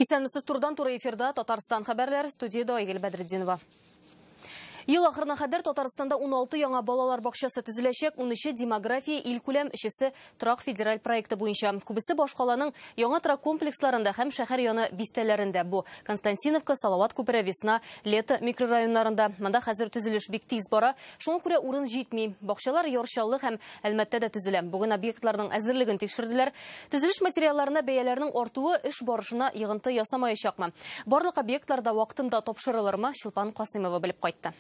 Исәнмесез, турыдан-туры эфирда Татарстан хәбәрләре, студияда Айгөл Бәдретдинова. Ел ахырына кадәр Татарстанда 16 яңа балалар бакчасы төзеләчәк, 13-е демография илкүләм, өчесе торак федераль проекты буенча. Күбесе башкаланың яңа торак комплексларында һәм шәһәр яны бистәләрендә. Бу Константиновка, Салават күпере, Весна, Лето микрорайоннарында. Монда хәзер төзелеш бик тиз бара, шуңа күрә урын җитми. Бакчалар Яр Чаллы һәм Әлмәттә дә төзелә. Бүген объектларның әзерлеген тикшерделәр. Төзелеш материалларына бәяләрнең артуы эш барышына йогынты ясамаячакмы? Барлык объектлар да вакытында тапшырылырмы? Чулпан Касыймова белеп кайтты.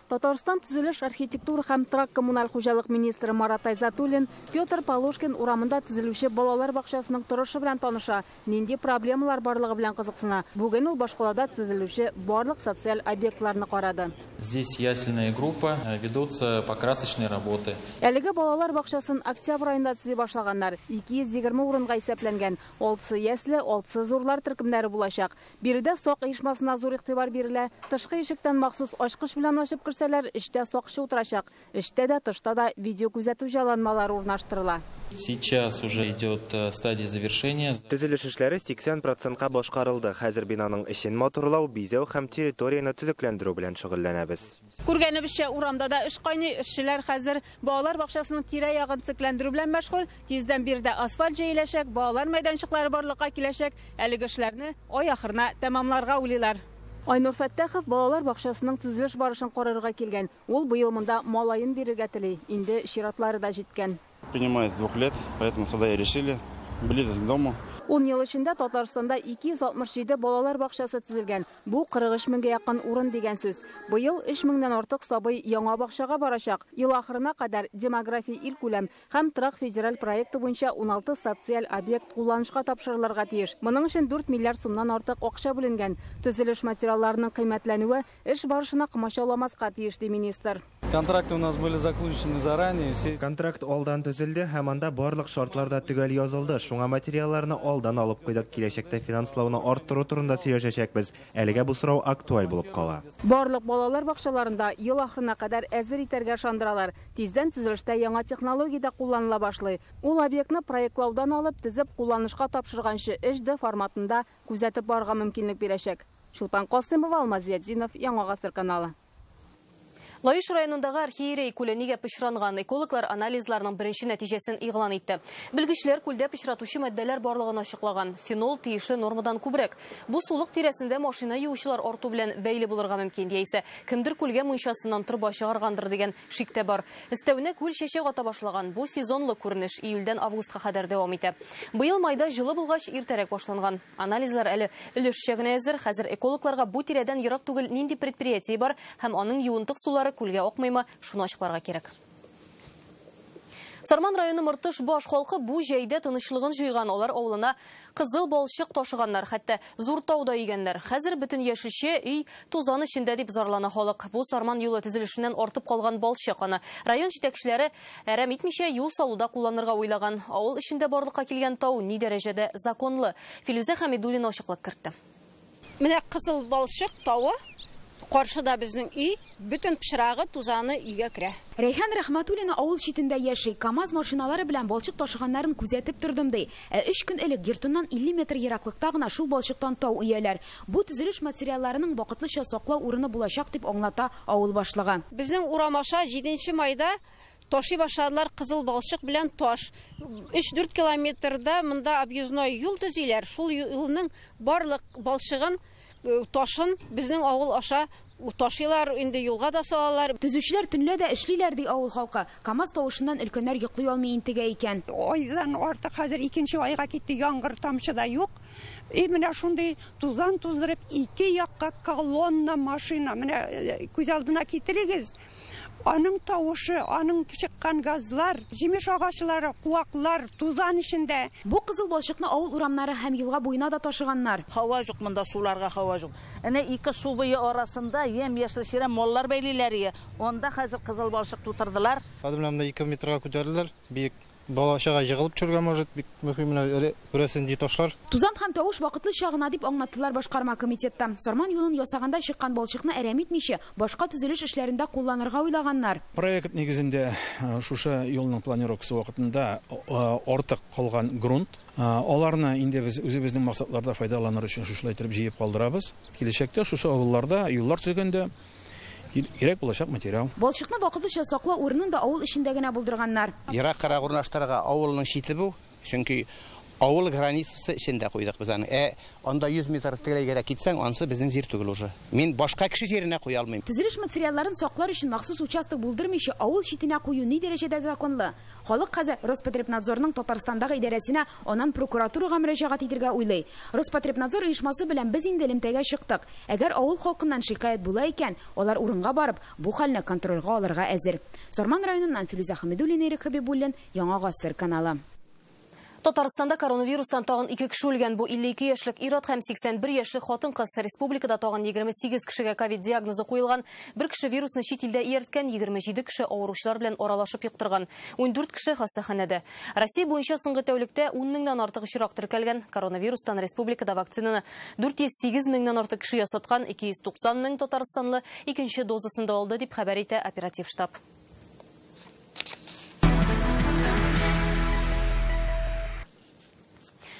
Татарстан төзелеш, архитектура һәм торак коммуналь хуҗалык министры Марат Айзатуллин Петр Полушкин урамында төзелүче балалар бакчасының торышы белән таныша, нинди проблемалар барлыгы белән кызыксына. Бүген ул башкалада төзелүче барлык социаль объектларны карады. Здесь ясельная группа, ведутся покрасочные работы. Әлеге балалар бакчасын октябрь аенда төзи башлаганнар. 220 урынга исәпләнгән. 6 ясле, 6 зурлар төркемнәре булачак. Биредә сак оешмасына зур игътибар бирелә. Тышкы ишектән махсус ачкыч белән ачып керсәләр, эчтә сакчы утырачак. Эчтә дә, тышта да видео күзәтү җайланмалары урнаштырыла. Сейчас уже идет стадия завершения. Төзелеш эшләре 80%-ка башкарылды. Хәзер бинаның эчен матурлау, бизәү һәм территорияне төзекләндерү белән шөгыльләнәбез. Күргәнебезчә, урамда да эш кайный. Эшчеләр хәзер балалар бакчасының тирә-ягын төзекләндерү белән мәшгуль. Тиздән биредә асфальт җәеләчәк, балалар мәйданчыклары барлыкка киләчәк. Әлеге эшләрне ай ахырына тәмамларга уйлыйлар. Айнур Фәттахов балалар бакчасының төзелеш барышын карарга килгән. Ул быел монда малаен бирергә тели. Инде чиратлары да җиткән. Принимает с 2 лет, поэтому сюда и решили. Ближе к дому. Ун ел эчендә Татарстанда 267 балалар бакчасы төзелгән. Бу 43 меңгә якын урын дигән сүз. Быел 3 меңнән артык сабый яңа бакчага барачак. Ел ахырына кадәр демография илкүләм һәм торак федераль проекты буенча 16 социаль объект кулланышка тапшырылырга тиеш. Моның өчен 4 миллиард сумнан артык акча бүленгән. Төзелеш материалларының кыйммәтләнүе эш барышына комачауламаска тиеш, ди министр. Контракты у нас были заключены заранее. Все Контракт алдан төзелде һәм анда барлык шартлар да төгәл язылды. Шуңа материалларны алдан алып куйдык. Киләчәктә финанслауны арттыру турында сөйләшәчәкбез. Әлегә бу сорау актуаль булып кала. Барлык балалар бакчаларында ел ахырына кадәр әзер итәргә ышандыралар. Тиздән төзелештә яңа технология дә кулланыла башлый. Ул объектны проектлаудан алып, төзеп кулланышка тапшырганчы 3D форматында күзәтеп барырга мөмкинлек бирәчәк. Чулпан Касыймова, Алмаз Зиятдинов, Яңа Гасыр каналы. Лаеш районындагы Архиерей күле нигә пычранган? Экологлар анализларның беренче нәтиҗәсен игълан итте. Белгечләр күлдә пычратучы матдәләр барлыгын ачыклаган. Фенол тиешле нормадан күбрәк. Бу сулык тирәсендә машина юучылар арту белән бәйле булырга мөмкин, яисә кемдер күлгә мунчасыннан торба чыгаргандыр дигән шик тә бар. Өстәвенә күл чәчәк ата башлаган. Бу сезонлы күренеш июльдән августка кадәр дәвам итә. Быел майда җылы булгач иртәрәк башланган. Анализлар әле өлешчә генә әзер. Хәзер экологларга бу тирәдән ерак түгел нинди предприятие бар һәм аның юынтык сулары күлгә акмыймы, шуны ачыкларга кирәк. Сарман районы Мыртыш баш халкы бу җәйдә тынычлыгын җуйган. Алар авылына кызыл балчык ташыганнар, хәтта зур тауда өйгәннәр. Хәзер бөтен яшелчә өй тузан эчендә дип зарлана халык. Бу Сарман юлы төзелешеннән артып калган балчык. Аны район җитәкчеләре әрәм итмичә юл салуда кулланырга уйлаган. Авыл эчендә барлыкка килгән тау ни дәрәҗәдә законлы? Филүзә Хәмидуллина ачыклык кертте. Менә кызыл балчык тавы каршыда безнең өй, бөтен пычрагы, тузаны өйгә керә. Рәйхан Рәхмәтуллина авыл читендә яши. КАМАЗ машиналары белән балчык ташыганнарын күзәтеп тордым ди. Ә 3 көн элек йортыннан 50 метр ераклыкта гына шул балчыктан тау өяләр. Бу төзелеш материалларының вакытлыча саклау урыны булачак дип аңлата авыл башлыгы. Безнең урам аша 7 майда ташый башладылар кызыл балчык белән таш. 3-4 километрда монда объездной юл төзиләр. Шул юлның барлык балчыгын, ташын безнең авыл аша ташыйлар, инде юлга да салалар. Төзүчеләр төнлә дә эшлиләр, ди авыл халкы. КАМАЗ тавышыннан өлкәннәр йоклый алмый интегә икән. Айдан артык хәзер икенче айга китте, яңгыр тамчы да юк. И менә шундый тузан туздырып ике якка колонна машина. Менә күз алдына китерегез. Аның тавышы, аның чыккан газлар, җимеш агачлары, куаклар, тузан эчендә. Бу кызыл балчыкны авыл урамнары һәм елга буена да ташыганнар. Һава юк монда, суларга һава юк. Әнә ике су буе арасында ям-яшел чирәм маллар бәйлиләр ие. Анда хәзер кызыл балчык тутырдылар. Хәзер менә монда 2 метрга күтәрделәр, биек. Бала чага егылып төшергә может, бик мөһим менә күрәсен ди ташлар. Тузан һәм тавыш вакытлыча гына дип аңлаттылар башкарма комитетта. Сарман юлын ясаганда чыккан балчыкны әрәм итмичә, башка төзелеш эшләрендә кулланырга уйлаганнар. Проект нигезендә шушы юлның планировкасы вакытында артык калган грунт, аларны инде без үзебезнең максатларда файдаланыр өчен шушылай итеп җыеп калдырабыз. Киләчәктә шушы авылларда юллар төзегәндә кирәк булачак материал. Балчыкны вакытлыча саклау урынын да авыл эчендә генә булдырганнар. Ераккарак урнаштырырга авылның чите бу, чөнки авыл границасы эчендә куйдык без аны. Анда 100 метр тегеләйгә китсәң, ансы безнең җир түгел уже. Мин башка кеше җиренә куя алмыйм. Төзелеш материалларын саклар өчен махсус участок булдырмыйча авыл читенә кую ни дәрәҗәдә законлы? Халык хәзер Роспотребнадзорның Татарстандагы идарәсенә, аннан прокуратурага мөрәҗәгать итәргә уйлый. Роспотребнадзор оешмасы белән без инде элемтәгә чыктык. Әгәр авыл халкыннан шикаять була икән, алар урынга барып, бу хәлне контрольгә алырга әзер. Сарман районыннан Филүзә Хәмидуллина, Ирек Хәбибуллин, Яңа Гасыр каналы. Татарстанда коронавирустан тагын 2 кеше үлгән. Бу 52 яшьлек ир-ат һәм 81 яшьлек хатын-кыз. Республикада тагын 28 кешегә ковид диагнозы куелган. Бер кеше вирусны чит илдә иярткән, 27 кеше авыручылар белән аралашып йоктырган. 14 кеше хастаханәдә. Россия буенча соңгы тәүлектә 10 меңнән артык очрак теркәлгән. Коронавирустан республикада вакцинаны 408 меңнән артык кеше ясаткан, 290 мең татарстанлы икенче дозасын да алды, дип хәбәр итә оператив штаб.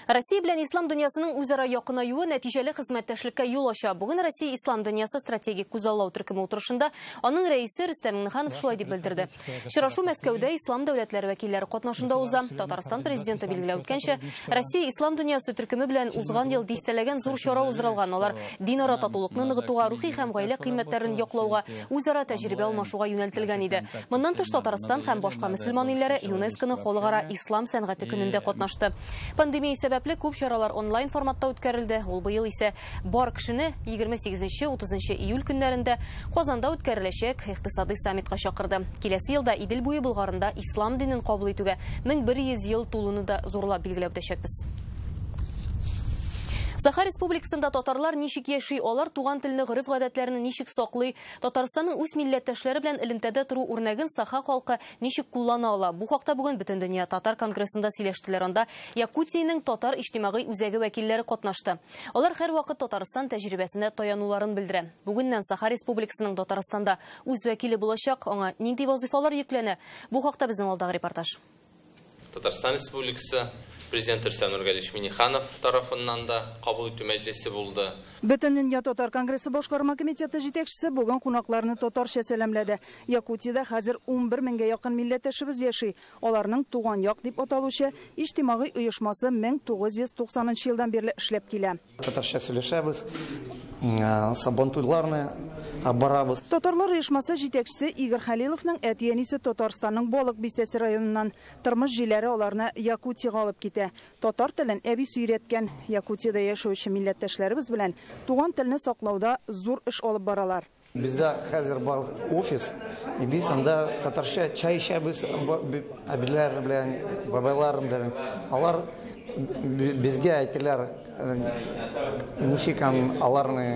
Россия белән ислам дөньясының үзара якынаюы нәтиҗәле хезмәттәшлеккә юл ача. Бүген Россия ислам дөньясы стратегик күзаллау төркеме утырышында аның рәисе Рөстәм Миңнеханов шулай дип белдерде. Очрашу Мәскәүдә ислам дәүләтләре вәкилләре катнашында уза. Татарстан президенты билгеләп үткәнчә, Россия ислам дөньясы төркеме белән узган ел дистәләгән зур чара уздырылган. Алар динара татулыкны ныгытуга, рухи һәм гаилә кыйммәтләрен яклауга, үзара тәҗрибә алмашуга юнәлтелгән иде. Моннан тыш Татарстан һәм башка мөселман илләре ЮНЕСКОның халыкара ислам сәнгате көнендә катнашты. Пандемия сәбәпле күп чаралар онлайн форматта үткәрелде. Ул быел исә бар кешене 28-30 июль көннәрендә Казанда үткәреләчәк икътисадый саммитка чакырды. Киләсе елда Идел буе Болгарында ислам динен кабул итүгә 1100 ел тулуны да зурлап билгеләп үтәчәкбез. Саха Республикасында татарлар ничек яши, алар туган телне, гореф-гадәтләрне ничек саклый, Татарстанның үз милләттәшләре белән элемтәдә тору үрнәген Саха халкы ничек куллана ала. Бу хакта бүген Бөтендөнья татар конгрессында сөйләштеләр. Анда Якутиянең татар иҗтимагый үзәге вәкилләре катнашты. Алар һәрвакыт Татарстан тәҗрибәсенә таянуларын белдерә. Бүгеннән Саха Республикасының Татарстанда үз вәкиле булачак, аңа нинди вазифалар йөкләнә? Бу хакта безнең алдагы репортаж. Татарстан Республикасы Президент Рөстәм Нургалиевич Минниханов тарафыннан да кабул итү мәҗлесе булды. Бөтендөнья татар конгрессы башкарма комитеты җитәкчесе бүген кунакларны татарча сәламләде. Якутиядә хәзер 11 меңгә якын милләттәшебез яши. Аларның туган як дип аталучы иҗтимагый оешмасы 1990 елдан бирле эшләп килә. Татарча сөйләшәбез, сабантуйларны барабыз. Татарлар оешмасы җитәкчесе Игорь Халиловның әти-әнисе Татарстанның Балык бистәсе районыннан. Тормыш җилләре аларны Якутиягә алып китә. Татар телен әбисе өйрәткән. Якутиядә яшәүче милләттәшләребез белән туган телне саклауда зур эш алып баралар. Бездә хәзер бар офис, без анда татарча чәй эчәбез, әбиләр белән, бабайлар белән. Алар безгә әйтәләр, ничек аларны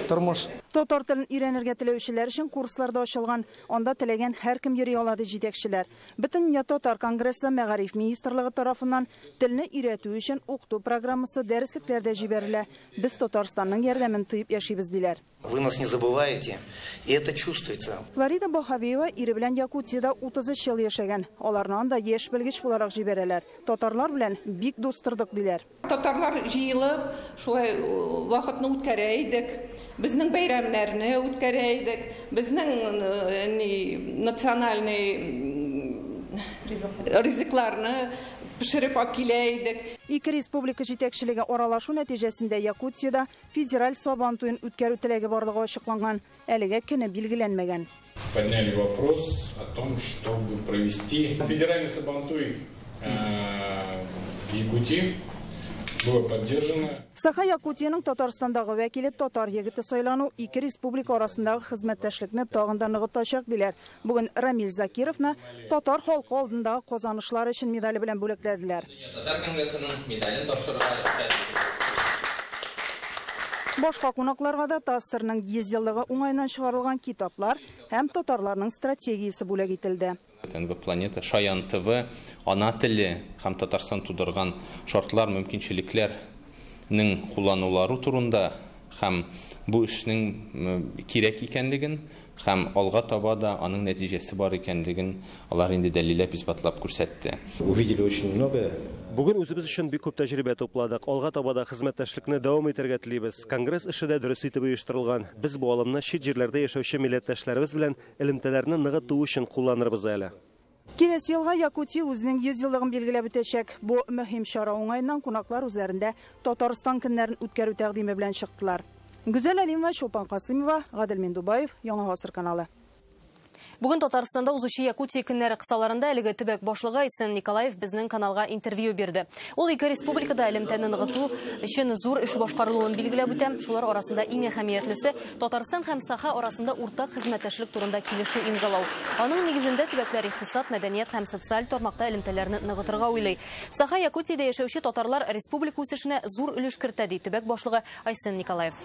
тормыш. Татар телен өйрәнергә теләүчеләр өчен курслар да ачылган. Анда теләгән һәркем йөри ала, ди җитәкчеләр. Бөтендөнья татар конгрессы Мәгариф министрлыгы тарафыннан телне өйрәтү өчен укыту программасы дәреслекләр дә җибәрелә. Без Татарстанның ярдәмен тоеп яшибез, диләр. Вы нас не забываете, и это чувствуется. Флорида Бахавиева ире белән Якутиядә 33 ел яшәгән. Аларны анда яшь белгеч буларак җибәрәләр. Татарлар белән бик дус тордык, диләр. Татарлар җыелып, шулай вакытны үткәрә идек. Безнең бәйрәмнәрне үткәрә идек. Безнең национальный ризыкларны пешереп алып килә идек. Ике республика җитәкчелеге аралашу нәтиҗәсендә Якутиядә федераль сабантуен үткәрү теләге барлыгы ачыкланган. Әлегә көне билгеләнмәгән. Подняли вопрос о том, чтобы провести федеральный сабантуй в Якутии. Было поддержано. Саха Якутиянең Татарстандагы вәкиле татар егете сайлану ике республика арасындагы хезмәттәшлекне тагын да ныгытачак, диләр. Бүген Рамил Закировны татар халкы алдындагы казанышлары өчен медале белән бүләкләделәр. Татар конгрессының медален тапшырырга рөхсәт итегез. Башка кунакларга да ТАССРның 100 еллыгы уңаеннан чыгарылган китаплар һәм татарларның стратегиясе бүләк ителде. ТНВ Планета, Шаян ТВ, ана теле һәм Татарстан тудырган шартлар, мөмкинчелекләрнең кулланулары турында һәм бу эшнең кирәк икәнлеген һәм алга таба да аның нәтиҗәсе бар икәнлеген алар инде дәлилләп, исбатлап күрсәтте. Увидели очень многое. Бүген үзебез өчен бик күп тәҗрибә тупладык. Алга таба да хезмәттәшлекне дәвам итәргә телибез. Конгресс эше дә дөрес итеп оештырылган. Без бу алымны чит җирләрдә яшәүче милләттәшләребез белән элемтәләрне ныгыту өчен кулланырбыз әле. Киләсе елга Якутия үзенең 100 еллыгын билгеләп үтәчәк. Бу мөһим чара уңаеннан кунаклар үзләрендә Татарстан көннәрен үткәрү тәкъдиме белән чыктылар. Гүзәл Алимова, Чулпан Касымова, Гадел Миндубаев, Яңа Гасыр каналы. Бүген Татарстанда узучы Якутия көннәре кысаларында әлеге төбәк башлыгы Айсен Николаев безнең каналга интервью бирде. Ул ике республикада элемтәне ныгыту өчен зур эш башкарылуын билгеләп үтә. Шулар арасында иң әһәмиятлесе Татарстан һәм Саха арасында уртак хезмәттәшлек турында килешү имзалау. Аның нигезендә төбәкләр икътисад, мәдәният һәм социаль тармакта элемтәләрне ныгытырга уйлый. Саха Якутиядә яшәүче татарлар республика үсешенә зур өлеш кертә, ди төбәк башлыгы Айсен Николаев.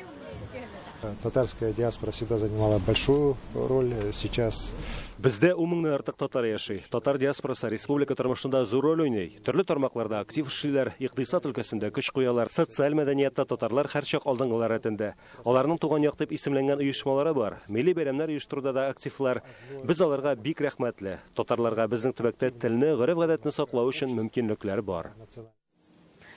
Татарская диаспора всегда занимала большую роль. Сейчас Бездә 10 меңнән артык татар яши. Татар диаспорасы республика тормышында зур роль уйный. Төрле тармакларда актив эшлиләр, икътисад өлкәсендә көч куялар. Социаль мәдәниятта татарлар һәрчак алдынгылар рәтендә. Аларның туган як дип исемләнгән оешмалары бар. Милли бәйрәмнәр оештыруда да активлар. Без аларга бик рәхмәтле. Татарларга безнең төбәктә телне, гореф-гадәтне саклау өчен мөмкинлекләр бар.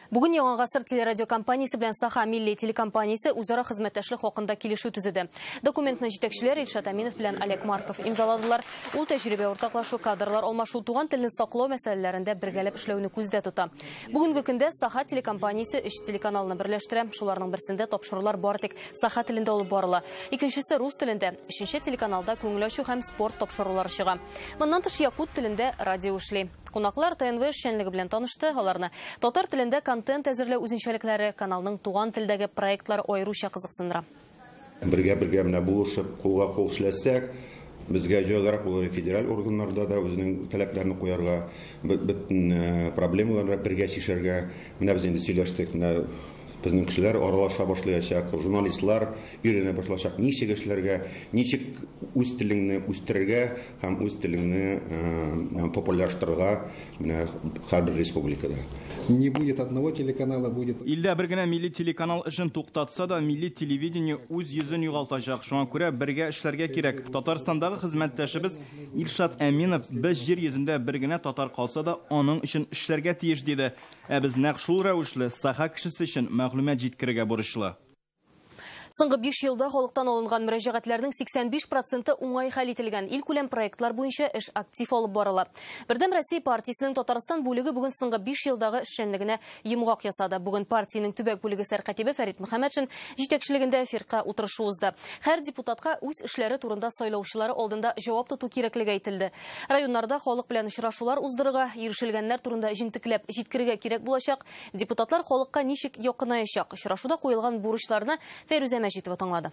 Бүген Яңа Гасыр телерадиокомпаниясе белән Саха милли телекомпаниясе үзара хезмәттәшлек хакында килешү төзеде. Документны җитәкчеләр Илшат Әминов белән Олег Марков имзаладылар. Ул тәҗрибә уртаклашу, кадрлар алмашу, туган телне саклау мәсьәләләрендә бергәләп эшләүне күздә тота. Бүгенге көндә Саха телекомпаниясе 3 телеканалны берләштерә. Шуларның берсендә тапшырулар бары тик саха телендә алып барыла. Икенчесе рус телендә, өченче телеканалда күңел ачу һәм спорт тапшырулары чыга. Моннан тыш якут телендә радио эшли. Кунаклар ТНВ эшчәнлеге белән танышты. Аларны татар телендә контент әзерләү үзенчәлекләре, каналның туган телдәге проектлары аеруча кызыксындыра. Бергә-бергә менә булышып, кулга-кул эшләсәк, безгә җайлырак булыр федераль органнарда да үзенең таләпләрен куярга, бөтен проблемаларны бергә чишәргә. Менә без инде сөйләштек, менә безнең кешеләр аралаша башлаячак, журналистлар өйрәнә башлаячак, ничек эшләргә, ничек үз телеңне үстерергә һәм үз телеңне популярлаштырырга менә һәрбер республикада. Не будет одного телеканала, будет. Илдә бер генә милли телеканал эшен туктатса да, милли телевидение үз йөзен югалтачак. Шуңа күрә бергә эшләргә кирәк. Татарстандагы хезмәттәшебез Илшат Әминов без җир йөзендә бер генә татар калса да, аның өчен эшләргә тиеш диде. Ә без нәкъ шул рәвешле саха кешесе өчен мәгълүмат җиткерергә бурычлы. Соңгы 5 елда халыктан алынган мөрәҗәгатьләрнең 85% уңай хәл ителгән. Илкүләм проектлар буенча эш актив алып барыла. Бердәм Россия партиясенең Татарстан бүлеге бүген соңгы 5 елдагы эшчәнлегенә йомгак ясады. Бүген партиянең төбәк бүлеге сәркатибе Фәрит Мөхәммәтшин җитәкчелегендә фирка утырышы узды. Һәр депутатка үз эшләре турында сайлаучылары алдында җавап тоту кирәклеге әйтелде. Районнарда халык белән очрашулар уздырырга, ирешелгәннәр турында җентекләп җиткерергә кирәк булачак. Депутатлар халыкка ничек якынаячак? Очрашуда куелган бурычларны Фәйрүзә Мәҗитова тыңлады.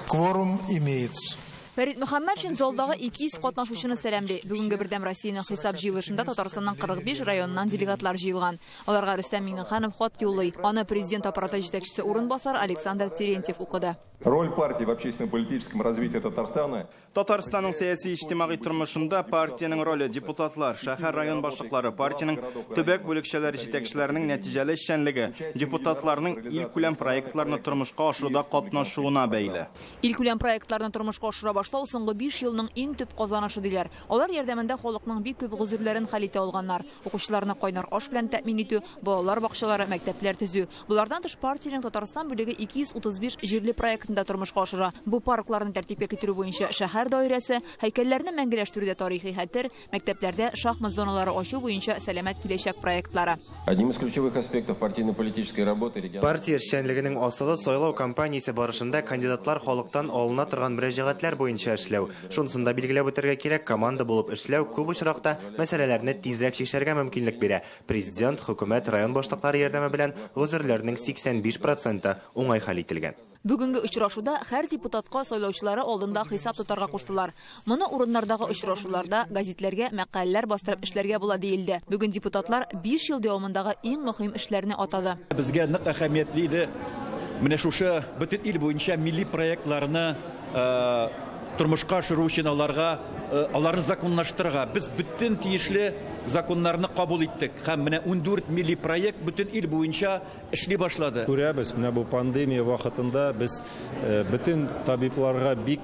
Кворум имеется. Фәрит Мөхәммәтшин залдагы 200 катнашучыны сәламли. Бүгенге Бердәм Россиянең хисап җыелышында Татарстанның 45 районыннан делегатлар җыелган. Аларга Рөстәм Миңнеханов хат юллый. Аны президент аппараты җитәкчесе урынбасары Александр Терентьев укыды. Роль партии в общественно-политическом развитии Татарстана. Татарстанның сәяси иҗтимагый тормышында партиянең роле, депутатлар, шәһәр район башлыклары, партиянең төбәк бүлекчәләре җитәкчеләренең нәтиҗәле эшчәнлеге, депутатларның илкүләм проектларны тормышка ашыруда катнашуына бәйле. Илкүләм проектларны тормышка ашыра башлау соңгы 5 елның иң төп казанышы диләр. Алар ярдәмендә халыкның бик күп гозерләрен хәл итә алганнар. Укучыларны кайнар аш белән тәэмин итү, балалар бакчалары, мәктәпләр төзү. Болардан тыш партиянең Татарстан бүлеге 235 җирле проектында тормышка ашыра. Бу паркларны тәртипкә китерү буенча шәһәр даирәсе, һәйкәлләрне мәңгеләштерүдә тарихи хәтер, мәктәпләрдә шахмат зоналары ачу буенча сәламәт киләчәк проектлары. Одним из ключевых аспектов партийно-политической работы регион. Партия эшчәнлегенең асылы сайлау кампаниясе барышында кандидатлар халыктан алына торган мөрәҗәгатьләр буенча эшләү. Шунысын да билгеләп үтәргә кирәк, команда булып эшләү күп очракта мәсьәләләрне тизрәк чишәргә мөмкинлек бирә. Президент, хөкүмәт, район башлыклары ярдәме белән гозерләрнең 85% уңай хәл ителгән. Бүгенге очрашуда һәр депутатка сайлаучылары алдында хисап тотарга куштылар. Моны урыннардагы очрашуларда газетләргә мәкаләләр бастырып эшләргә була диелде. Бүген депутатлар 5 ел дәвамындагы иң мөһим эшләрне атады. Безгә нык әһәмиятле иде Менә шушы бөтен ил буенча милли проектларны тормышка ашыру өчен аларга аларны законлаштырырга. Без бөтен тиешле законнарны кабул иттек. Һәм менә 14 милли проект бөтен ил буенча эшли башлады. Күрәбез, менә бу пандемия вакытында без бөтен табибларга бик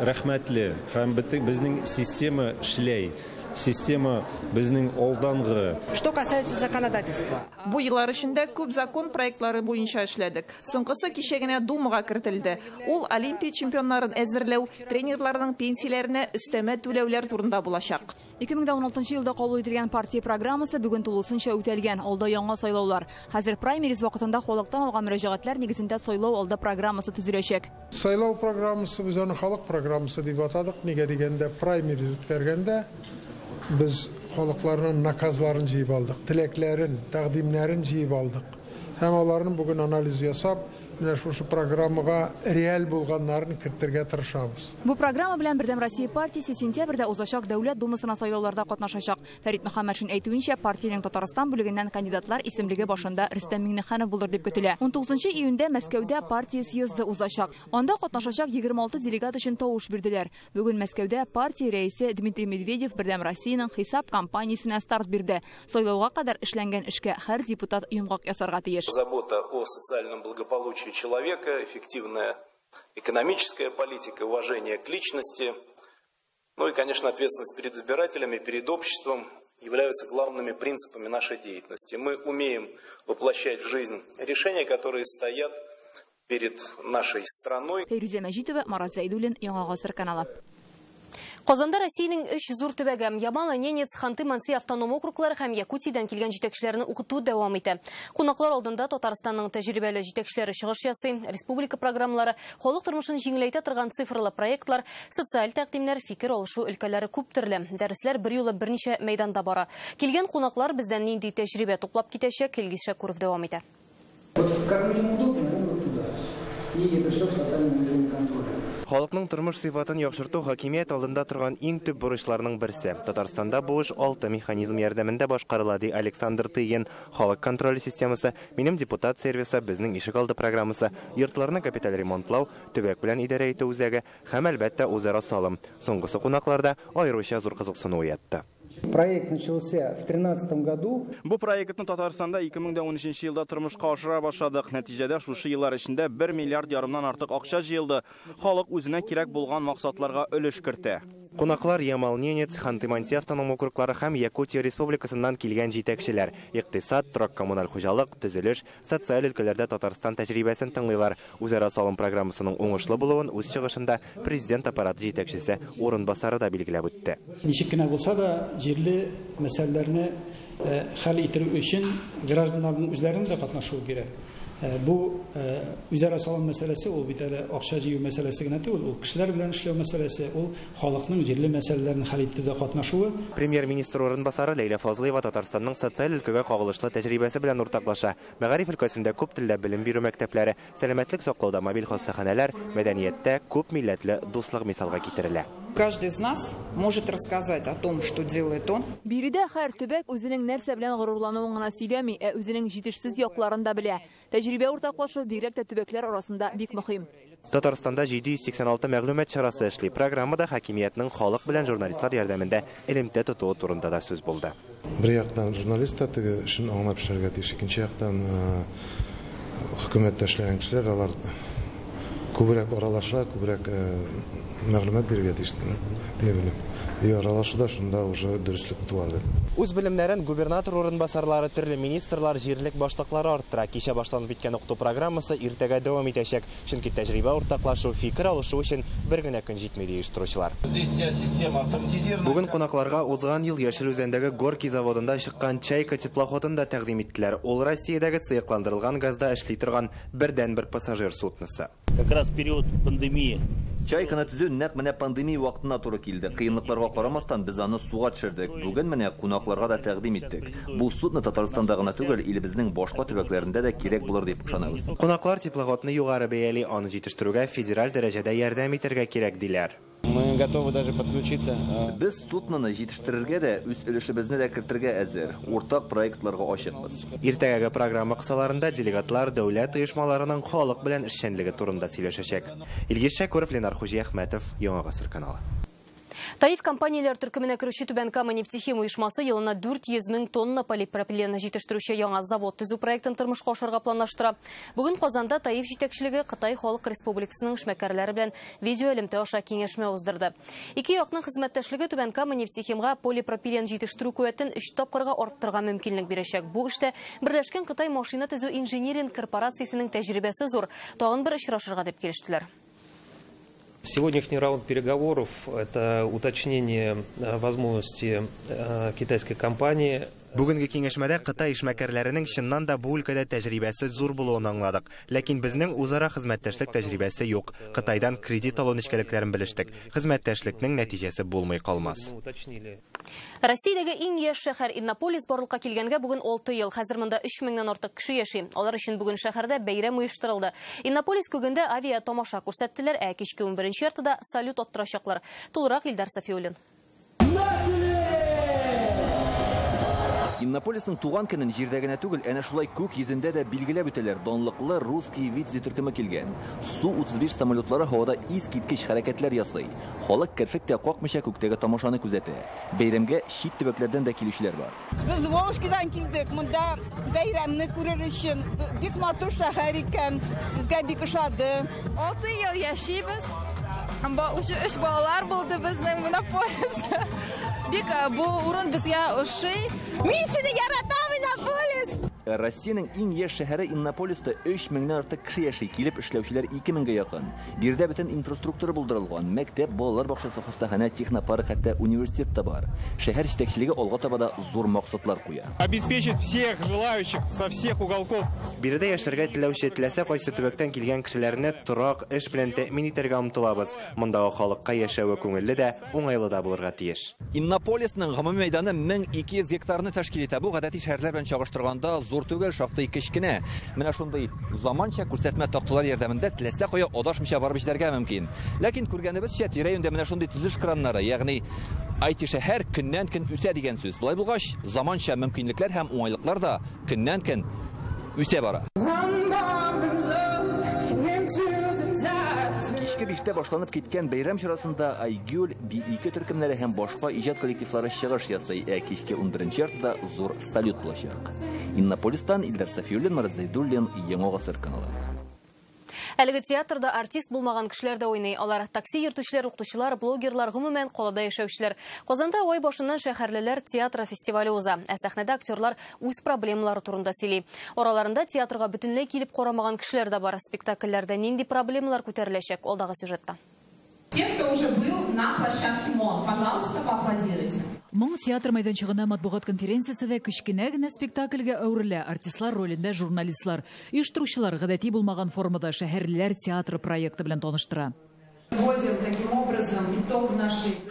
рәхмәтле һәм безнең система эшләй. Система безнең алдангы. Что касается законодательства. Бу еллар эчендә күп закон проектлары буенча эшләдек. Соңгысы кичә генә Думага кертелде. Ул Олимпия чемпионнарын әзерләү, тренерларның пенсияләренә өстәмә түләүләр турында булачак. 2016 елда кабул ителгән партия программасы бүген тулысынча үтәлгән. Алда яңа сайлаулар. Хәзер праймериз вакытында халыктан алган мөрәҗәгатьләр нигезендә сайлау алды программасы төзеләчәк. Сайлау программасы без аны халык программасы дип атадык. Нигә дигәндә праймериз үткәргәндә без халыкларның наказларын җыеп алдык, теләкләрен, тәкъдимнәрен җыеп алдык. Һәм аларны бүген анализ ясап, менә шушы программага реаль булганнарын кертергә тырышабыз. Бу программа белән Бердәм Россия партиясе сентябрьдә узачак Дәүләт Думасына сайлауларда катнашачак. Фәрит Мөхәммәтшин әйтүенчә, партиянең Татарстан бүлегеннән кандидатлар исемлеге башында Рөстәм Миңнеханов булыр дип көтелә. 19 июньдә Мәскәүдә партия съезды узачак. Анда катнашачак 26 делегат өчен тавыш бирделәр. Бүген Мәскәүдә партия рәисе Дмитрий Медведев Бердәм Россиянең хисап кампаниясенә старт бирде. Сайлауга кадәр эшләнгән эшкә һәр депутат йомгак ясарга тиеш. Забота о социальном благополучии человека, эффективная экономическая политика, уважение к личности, ну и, конечно, ответственность перед избирателями, перед обществом являются главными принципами нашей деятельности. Мы умеем воплощать в жизнь решения, которые стоят перед нашей страной. Фәйрүзә Мәҗитова, Марат Зәйдуллин, Яңа Гасыр каналы. Казанда Россиянең 3 зур төбәге Ямало-Ненец, Ханты-Манси автоном округлары һәм Якутиядән килгән җитәкчеләрне укыту дәвам итә. Кунаклар алдында Татарстанның тәҗрибәле җитәкчеләре чыгыш ясый. Республика программалары, халык тормышын җиңеләйтә торган цифрлы проектлар, социаль тәкъдимнәр, фикер алышу өлкәләре күп төрле. Дәресләр бер юлы берничә мәйданда бара. Килгән кунаклар бездән нинди тәҗрибә туплап китәчәк, Илгиз Шәкүров дәвам итә. Вот как людям удобно, вот туда. И это все в тотальном режиме контроля. Халыкның тормыш сыйфатын яхшырту хакимият алдында торган иң төп бурычларның берсе. Татарстанда бу эш 6 механизм ярдәмендә башкарыла, ди Александр Тыгин. Халык контроле системасы, минем депутат сервисы, безнең ишек алды программасы, йортларны капиталь ремонтлау, төбәк белән идарә итү үзәге һәм әлбәттә үзара салым. Соңгысы кунакларда аеруча зур кызыксыну уятты. Проект начался в 2013 году. Бу проектны Татарстанда 2013 елда тормышка ашыра башладык. Нәтиҗәдә шушы еллар эчендә 1 миллиард ярымнан артык акча җыелды. Халык үзенә кирәк булган максатларга өлеш кертә. Кунаклар Ямал-Ненец, Ханты-Манси автоном округлары һәм Якутия республикасыннан килгән җитәкчеләр. Икътисад, торак-коммуналь хуҗалык, төзелеш, социаль өлкәләрдә Татарстан тәҗрибәсен тыңлыйлар. Үзара салым программасының уңышлы булуын үз чыгышында президент аппараты җитәкчесе урынбасары да билгеләп үтте. Ничек кенә булса да җирле мәсьәләләрне хәл итү өчен гражданнарның үзләренең дә катнашуы кирәк. Бу үзара салым мәсьәләсе, ул бит әле акча җыю мәсьәләсе генә түгел, ул кешеләр белән эшләү мәсьәләсе, ул халыкның җирле мәсьәләләрен хәл итүдә катнашуы. Премьер-министр урынбасары Ләйлә Фазлыева Татарстанның социаль өлкәгә кагылышлы тәҗрибәсе белән уртаклаша. Мәгариф өлкәсендә күп телдә белем бирү мәктәпләре, сәламәтлек саклауда мобиль хастаханәләр, мәдәнияттә күп милләтле дуслык мисалга китерелә. Каждый из нас может рассказать о том, что делает он. Биредә һәр төбәк үзенең нәрсә белән горурлануын гына сөйләми, ә үзенең җитешсез якларын да белә. Тәҗрибә уртаклашу бигрәк тә төбәкләр арасында бик мөһим. Татарстанда 786 мәгълүмат чарасы эшли. Программада хакимиятнең халык белән журналистлар ярдәмендә элемтә тотуы турында да сүз булды. Бер яктан журналист та теге эшен аңлап эшләргә тиеш, икенче яктан хөкүмәттә эшләгән кешеләр алар күбрәк аралаша, күбрәк мәгълүмат бирергә тиеш, не белем. И аралашуда шунда уже дөреслек туар дип. Үз белемнәрен губернатор урынбасарлары, төрле министрлар, җирлек башлыклары арттыра. Кичә башланып киткән укыту программасы иртәгә дәвам итәчәк. Чөнки тәҗрибә уртаклашу, фикер алышу өчен бер генә көн җитми, ди оештыручылар. Бүген кунакларга узган ел Яшел Үзәндәге Горький заводында чыккан Чайка теплоходын да тәкъдим иттеләр. Ул Россиядәге сыекландырылган газда эшли торган бердәнбер пассажир судносы. Как раз период пандемии. Чайканы төзү нәкъ менә пандемия вакытына туры килде. Кыенлыкларга карамастан без аны суга төшердек. Бүген менә кунакларга да тәкъдим иттек. Бу судно Татарстанда гына түгел, илебезнең башка төбәкләрендә дә кирәк булыр дип ышанабыз. Кунаклар теплоходны югары бәяли, аны җитештерүгә федераль дәрәҗәдә ярдәм итәргә кирәк диләр. Мы Мы готовы даже подключиться. Без судноны җитештерергә дә, үз өлешебезне дә кертергә әзер. Уртак проектларга ачыкбыз. Иртәгәге программа кысаларында делегатлар дәүләт оешмаларының халык белән эшчәнлеге турында сөйләшәчәк. Илгиз Шәкүров, Ленар Хуҗиәхмәтов, Яңа Гасыр каналы. ТАИФ компанияләр төркеменә керүче Түбән Кама нефтехим оешмасы елына 400 мең тонна полипропилен җитештерүче яңа завод төзү проектын тормышка ашырырга планлаштыра. Бүген Казанда ТАИФ җитәкчелеге Кытай Халык Республикасының эшмәкәрләре белән видеоэлемтә аша киңәшмә уздырды. Ике якның хезмәттәшлеге Түбән Кама нефтехимга полипропилен җитештерү куәтен 3 тапкырга арттырырга мөмкинлек бирәчәк. Бу эштә Берләшкән Кытай машина төзү инжиниринг корпорациясенең тәҗрибәсе зур. Тагын бер очрашырга дип килештеләр. Сегодняшний раунд переговоров – это уточнение возможности китайской компании. Бүгенге киңәшмәдә Кытай эшмәкәрләренең чыннан да бу өлкәдә тәҗрибәсе зур булуын аңладык. Ләкин безнең үзара хезмәттәшлек тәҗрибәсе юк. Кытайдан кредит алу нечкәлекләрен белештек. Хезмәттәшлекнең нәтиҗәсе булмый калмас. Россиядәге иң яшь шәһәр Иннополис барлыкка килгәнгә бүген 6 ел. Хәзер монда 3000-нән артык кеше яши. Алар өчен бүген шәһәрдә бәйрәм оештырылды. Иннополис күгендә авиа тамаша күрсәттеләр, ә кичке 11-нче яртыда салют аттырачаклар. Тулырак Илдар Сафиуллин. Иннополисның туган көнен җирдә генә түгел, әнә шулай күк йөзендә дә билгеләп үтәләр. Данлыклы Русские Витязи төркеме килгән. Су-35 самолетлары һавада искиткеч хәрәкәтләр ясый. Халык керфек тә какмыйча күктәге тамашаны күзәтә. Бәйрәмгә чит төбәкләрдән дә килүчеләр бар. Без Волжскидан килдек. Монда бәйрәмне күрер өчен. Бик матур шәһәр икән. Безгә бик ошады. 6 ел яшибез. Өч балалар булды безнең Иннополиста. Бик бу урын безгә ошый. Мин сине яратам, Иннополис! Россиянең иң яшь шәһәре Иннополиста 3000-нән артык кеше яши, килеп эшләүчеләр 2000-гә якын. Биредә бөтен инфраструктура булдырылган: мәктәп, балалар бакчасы, хастаханә, технопарк, хәтта университет та бар. Шәһәр җитәкчелеге алга таба да зур максатлар куя. Обеспечить всех желающих со всех уголков. Биредә яшәргә теләүче теләсә кайсы төбәктән килгән кешеләрне торак, эш белән тәэмин итәргә омтылабыз. Мондагы халыкка яшәве күңелле дә, уңайлы да булырга тиеш. Иннополисның гомуми мәйданы 1200 гектарны тәшкил итә. Бу гадәти шәһәрләр белән чагыштырганда зур түгел, шактый кечкенә. Менә шундый заманча күрсәтмә такталар ярдәмендә теләсә кая адашмыйча барып җитәргә мөмкин. Ләкин күргәнебезчә, тирә-юньдә менә шундый төзелеш краннары, ягъни IT шәһәр көннән-көн үсә дигән сүз. Болай булгач, заманча мөмкинлекләр һәм уңайлыклар да көннән-көн үсә бара. Кичке 5-тә башланып киткән бәйрәм чарасында Айгөл, Би-2 төркемнәре һәм башка иҗат коллективлары чыгыш ясый, ә кичке 11-нче яртыда зур салют булачак. Иннополистан Илдар Сафиуллин, Марат Зәйдуллин, Яңа Гасыр каналы. Әлеге театрда артист булмаган кешеләр дә уйный. Алар такси йөртүчеләр, укытучылар, блогерлар, гомумән калада яшәүчеләр. Казанда ай башыннан шәһәрлеләр театры фестивале уза. Ә сәхнәдә актерлар үз проблемалары турында сөйли. Араларында театрга бөтенләй килеп карамаган кешеләр дә бар. Спектакльләрдә нинди проблемалар күтәреләчәк? Алдагы сюжетта. Те, кто уже был на площадке МОН, пожалуйста, поаплодируйте. Моң театр мәйданчыгына матбугат конференциясе дә кечкенә генә спектакльгә әверелә. Артистлар ролендә журналистлар, оештыручылар гадәти булмаган формада шәһәрлеләр театры проекты белән таныштыра.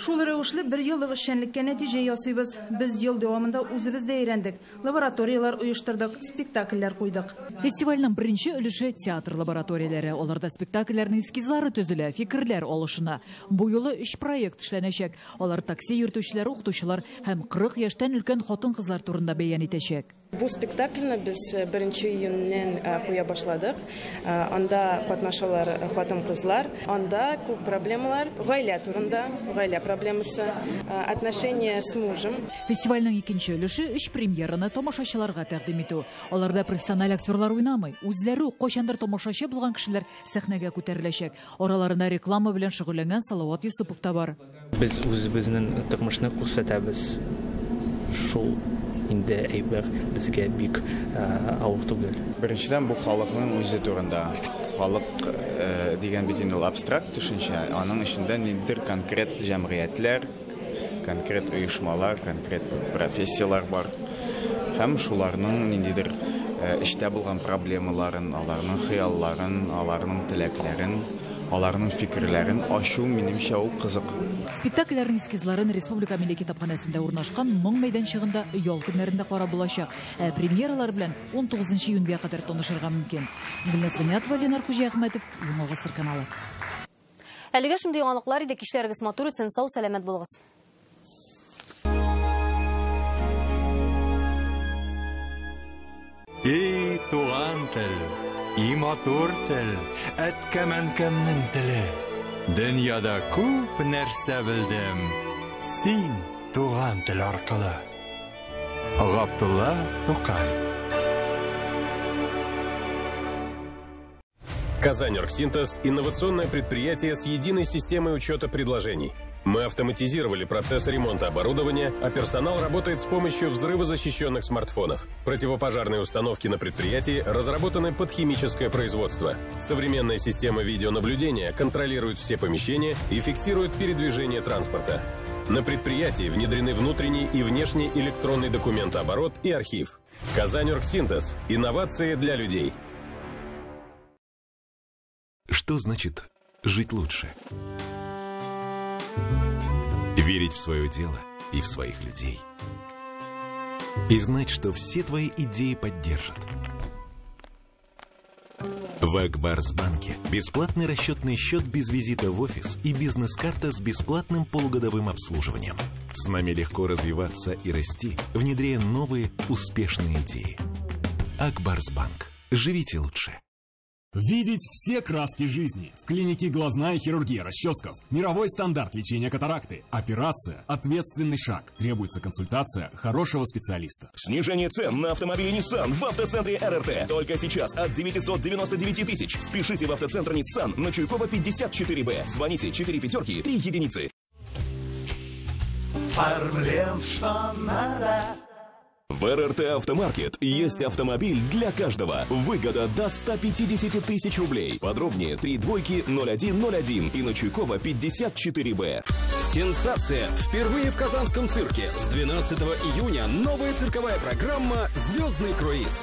Шул рәвешле бер еллык эшчәнлеккә нәтиҗә ясыйбыз. Без ел дәвамында үзебез дә өйрәндек, лабораторияләр оештырдык, спектакльләр куйдык. Фестивальнең беренче өлеше театр лабораторияләре. Аларда спектакльләрнең эскизлары төзелә, фикерләр алышына. Бу юлы 3 проект эшләнәчәк. Алар такси йөртүчеләр, укытучылар һәм 40 яшьтән өлкән хатын-кызлар турында бәян итәчәк. Бу спектакльне без 1 июньнән куя башладык. Анда катнашалар хатын-кызлар. Анда күп проблемалар, гаилә турында, гаилә проблемасы, отношения с мужем. Фестивальнең икенче өлеше 3 премьераны тамашачыларга тәкъдим итү. Аларда профессиональ актерлар уйнамый. Үзләре үк кайчандыр тамашачы булган кешеләр сәхнәгә күтәреләчәк. Араларында реклама белән шөгыльләнгән Салават Юсупов та бар. Без үзебезнең тормышны күрсәтәбез. Шул инде әйбер безгә бик авыр түгел. Беренчедән, бу халыкның үзе турында. Халык дигән бит инде ул абстракт төшенчә, аның эчендә ниндидер конкрет җәмгыятьләр, конкрет оешмалар, конкрет профессияләр бар. Һәм шуларның ниндидер эштә булган проблемаларын, аларның хыялларын, аларның теләкләрен, аларның фикерләрен ачу, минемчә, ул кызык. Спектакльләрнең эскизларын Республика милли китапханәсендә урнашкан Моң мәйданчыгында ял көннәрендә карап булачак. Ә премьералар белән 19 июньгә кадәр танышырга мөмкин. Гөлназ Гыниятова, Ленар Хуҗиәхмәтов, Яңа Гасыр каналы. Әлегә шундый яңалыклар иде. Кичләрегез матур үтсен, сау сәламәт булыгыз. И туган тел, и матур тел, әткәм-әнкәмнең теле. Дөньяда күп нәрсә белдем, син туган тел аркылы. Габдулла Тукай. Казань-Оргсинтез – инновационное предприятие с единой системой учета предложений. Мы автоматизировали процесс ремонта оборудования, а персонал работает с помощью взрывозащищенных смартфонов. Противопожарные установки на предприятии разработаны под химическое производство. Современная система видеонаблюдения контролирует все помещения и фиксирует передвижение транспорта. На предприятии внедрены внутренний и внешний электронный документооборот и архив. Казань-Оргсинтез – инновации для людей. Что значит жить лучше? Верить в свое дело и в своих людей. И знать, что все твои идеи поддержат. В Акбарс-банке бесплатный расчетный счет без визита в офис и бизнес-карта с бесплатным полугодовым обслуживанием. С нами легко развиваться и расти, внедряя новые успешные идеи. Акбарс-банк. Живите лучше. Видеть все краски жизни. В клинике «Глазная хирургия Расческов». Мировой стандарт лечения катаракты. Операция – ответственный шаг. Требуется консультация хорошего специалиста. Снижение цен на автомобили Nissan в автоцентре РРТ. Только сейчас от 999 тысяч. Спешите в автоцентр Nissan на Чуйкова 54Б. Звоните 4 пятерки 3 единицы. Фармлен, что надо. В РРТ Автомаркет есть автомобиль для каждого. Выгода до 150 тысяч рублей. Подробнее 3 двойки 0101 и на Чуйкова 54Б. Сенсация! Впервые в Казанском цирке. С 12 июня новая цирковая программа «Звездный круиз».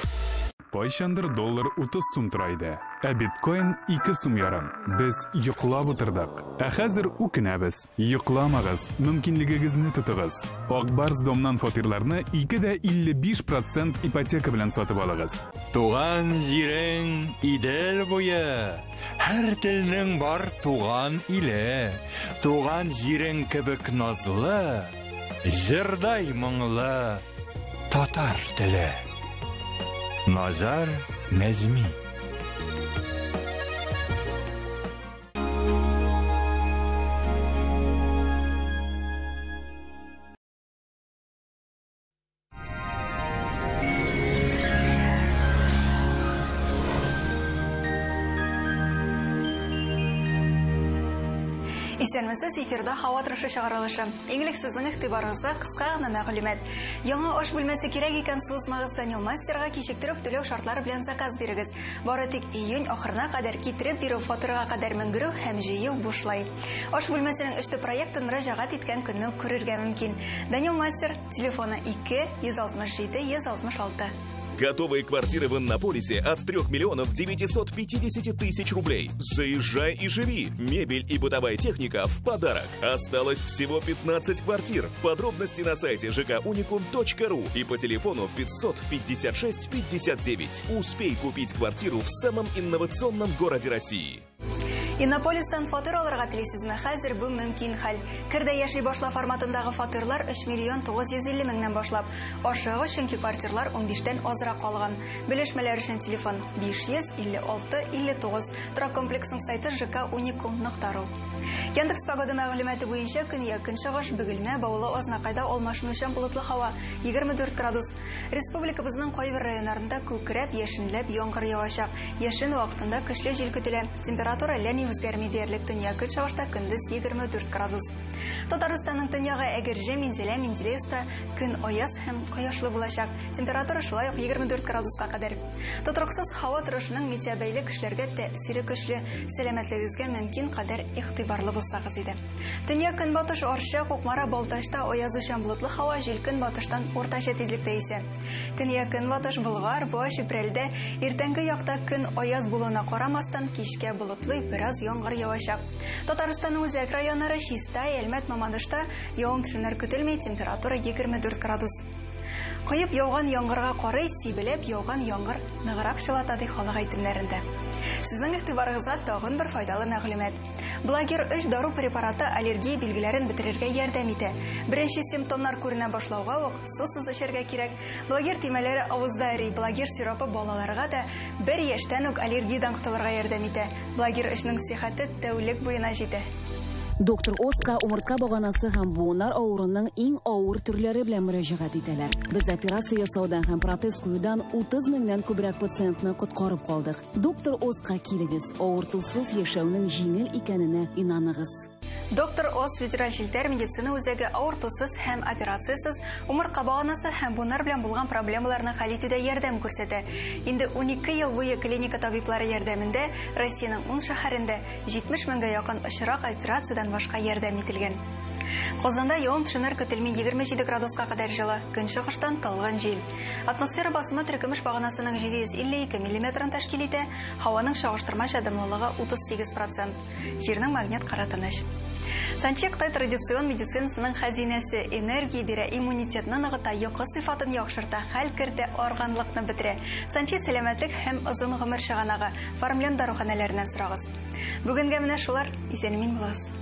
Кайчандыр доллар 30 сум тора иде, ә биткоин 2 сум ярым. Без йоклап утырдык. Ә хәзер үкенәбез. Йокламагыз, мөмкинлегегезне тотыгыз. Ак Барс домнан фатирларны 2,55% ипотека белән сатып алыгыз. Туган җирең Идел буе, һәр телнең бар туган иле. Туган җирең кебек назлы, җырдай моңлы татар теле. Назар Нәҗми. Исәнмесез, эфирда һава торышы чыгарылышы. Иң элек сезнең игътибарыгызга кыска гына мәгълүмат. Яңа аш бүлмәсе кирәк икән, сузмагыз, Данил Мастерга кичектереп түләү шартлары белән заказ бирегез. Бары тик июнь ахырына кадәр китереп бирү, фатирга кадәр менгерү һәм җыю бушлай. Аш бүлмәсенең эште проектын мөрәҗәгать иткән көнне үк күрергә мөмкин. Данил Мастер, телефоны 2 167 166. Готовые квартиры в Иннополисе от 3 миллионов 950 тысяч рублей. Заезжай и живи. Мебель и бытовая техника в подарок. Осталось всего 15 квартир. Подробности на сайте жкуникум.ру и по телефону 556 59. Успей купить квартиру в самом инновационном городе России. Иннополистан фатир алырга телисезме? Хәзер бу мөмкин хәл. Кердә яши башла форматындагы фатирлар 3 миллион 950 меңнән башлап. Ашыгыч, чөнки квартирлар 15-тән азрак калган. Белешмәләр өчен телефон 556 59. Торак комплексының сайты жкуникум.ру. Яндекс погода мәгълүматы буенча көньяк көнчыгыш Бөгелмә, Баулы, Азнакайда алмашынучан болытлы һава 24 градус. Республикабызның кайбер районнарында күкрәп, яшенләп яңгыр явачак. Яшен вакытында көчле җил көтелә. Температура әллә ни үзгәрми диярлек. Төньяк көнчыгышта көндез 24 градус. Татарстанның төньягы Әгерҗе, Минзәлә, Менделеевста көн аяз һәм кояшлы булачак. Температура шулай ук 24 градуска кадәр. Тотрыксыз һава торышының метеобәйле кешеләргә тәэсире көчле. Сәламәтлегегезгә мөмкин кадәр игътибарлы булсагыз иде. Төньяк көнбатыш Арча, Кукмара, Балтачта аязучан болытлы һава, җил көнбатыштан уртача тизлектә исә. Көньяк көнбатыш Болгар, Буа, Чүпрәлдә иртәнге якта көн аяз булуына карамастан кичкә болытлы, бераз яңгыр явачак. Татарстанның үзәк районнары Чистай, Әлмәт, Мамадышта явым-төшемнәр көтелми, температура 24 градус. Коеп яуган яңгырга карый, сибелеп яуган яңгыр ныграк чылата, ди халык әйтемнәрендә. Сезнең игътибарыгызга тагын бер файдалы мәгълүмат. Благир 3 дару препараты аллергия билгеләрен бетерергә ярдәм итә. Беренче симптомнар күренә башлауга ук сусыз эчәргә кирәк. Благир төймәләре авызда эри. Благир сиропы балаларга да бер яшьтән үк аллергиядан котылырга ярдәм итә. Благир 3-нең сихәте тәүлек буена җитә. Доктор Оска умыртка баганасы һәм буыннар авыруының иң авыр төрләре белән мөрәҗәгать итәләр. Без операция ясаудан һәм протез куюдан 30 меңнән күбрәк пациентны коткарып калдык. Доктор Оска килегез, авыртусыз яшәүнең җиңел икәненә инаныгыз. Доктор Ос федераль челтәр медицина үзәге авыртусыз һәм операциясез умыртка баганасы һәм буыннар белән булган проблемаларны хәл итүдә ярдәм күрсәтә. Инде 12 ел буе клиника табиблары ярдәмендә Россиянең 10 шәһәрендә 70 меңгә якын очрак операциядән башка ярдәм ителгән. Казанда явым-төшемнәр көтелми, 27 градуска кадәр җылы, көнчыгыштан талгын җил. Атмосфера басымы теркемеш баганасының 752 миллиметрын тәшкил итә, һаваның чагыштырмача дымлылыгы 38%. Җирнең магнит кыры тыныч. Санчи Кытай традицион медицинасының хәзинәсе, энергия бирә, иммунитетны ныгыта, йокы сыйфатын яхшырта, хәл кертә, арганлыкны бетерә. Санчи сәламәтлек һәм озын гомер чыганагы. Фармлен даруханәләреннән сорагыз. Бүгенгә менә шулар. Исән-имин булыгыз.